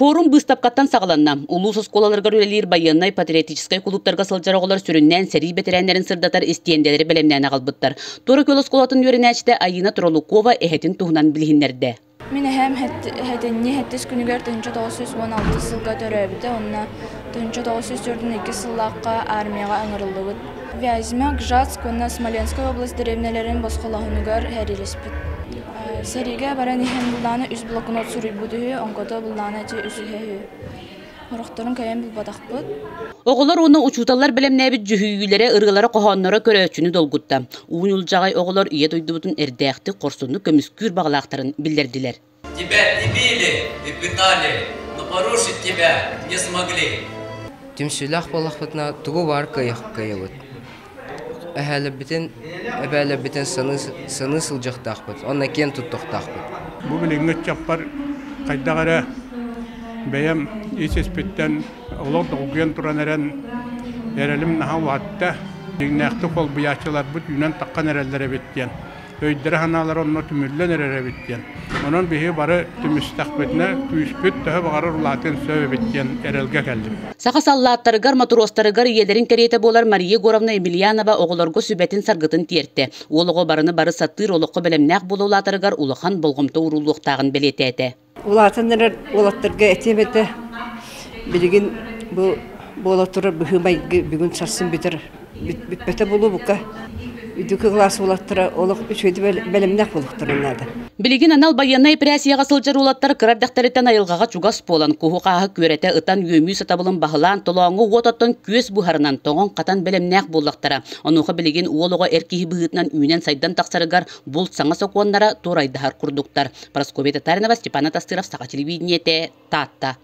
Форум быыстапкаттан саҕаланна. Улуус оскуолаларыгар үлэлиир байыаннай-патриотическай кулууптарга сылдьар оҕолор сүрүннээн сэрии бэтэрээннэрин сырдатар истиэндэлэри бэлэмнээн аҕалбыттар. Туора Күөл оскуолатын үөрэнээччитэ Айыына Тролукова эһэтин туһунан билиһиннэрдэ. Мин эһээм сэтинньи сэттис күнүгэр 1996 сылга төрөөбүтэ уонна 1942 сыллаахха армияҕа ыҥырыллыбыт. Вязьма, Гжатск уонна Смоленскай область дэриэбинэлэрин босхолооһунугар сэриилэспит. Сэриигэ баран иһэн былаана үс блокнот суруйбут үһү, оҥкото былаана ити үсүһэ үһү. Сорохторун кэлэн булбатахпыт. Оҕолор уонна учууталлар бэлэмнээбит дьүһүйүүлэрэ, ырыалара-хоһоонноро көрөөччүнү долгутта. Уу ньулдьаҕай оҕолор Ийэ дойдубутун эрдээхтик, хорсуннук көмүскүүр баҕалаахтарын биллэрдилэр. Тебя и били, и пытали, но порушить тебя не смогли. Түмсүүлээх буоллахпытына тугу баар кыайабыт. Эһээлэрбитин, эбээлэрбитин саныы сылдьыахтаахпыт уонна киэн туттуохтаахпыт. Бу билиҥҥи ыччаппар хайдах эрэ бэйэм ис-испиттэн олох долгуйан туран эрэн эрэлим наһаа улаатта. Дьиҥнээхтик холбуйааччыларбыт үүнэн таххан эрэллэр эбит диэн өйдөрө-санаалара онно түмүллэн эрэр эбит диэн. Онон биһиги бары түмүстэхпитинэ күүспүт төһө баҕарар улаатыан сөп эбит диэн эрэлгэ кэллим. Саха саллааттарыгар, матростарыгар ийэлэрин кэриэтэ буолар Мария Егоровна Емельянова оҕолорго сүбэтин-саргытын тиэртэ. Уол оҕо барыны бары сатыыр олоххо бэлэмнээх буола улаатарыгар улахан болҕомто ууруллуохтааҕын бэлиэтээтэ. Улаатан эрэр уолаттарга этиэм этэ, билигин бу буола турар быһыы-майгы бүгүн сарсын бүтэр бүппэтэ буолуо бука. Үрдүкү кылаас уолаттара олох үчүгэйдик бэлэмнээх буолуохтарын наада. Билигин анал байыаннай эпэрээссийэҕэ сылдьар уолаттар кыра эрдэхтэриттэн айылҕаҕа чугас буолан, куһу-хааһы күөрэтэ ытан үөмүү сатабылын баһылаан, толооҥҥо уот оттон күөс буһарынан, тоҥон-хатан бэлэмнээх буоллахтара. Онуоха билигин уол оҕо эр киһи быһыытынан үүнэн-сайдан тахсарыгар булт саҥа сокуоннара туорайдаһар курдуктар. Прасковья Татаринова, Степан Атастыров, Саха телевидениетэ, Таатта.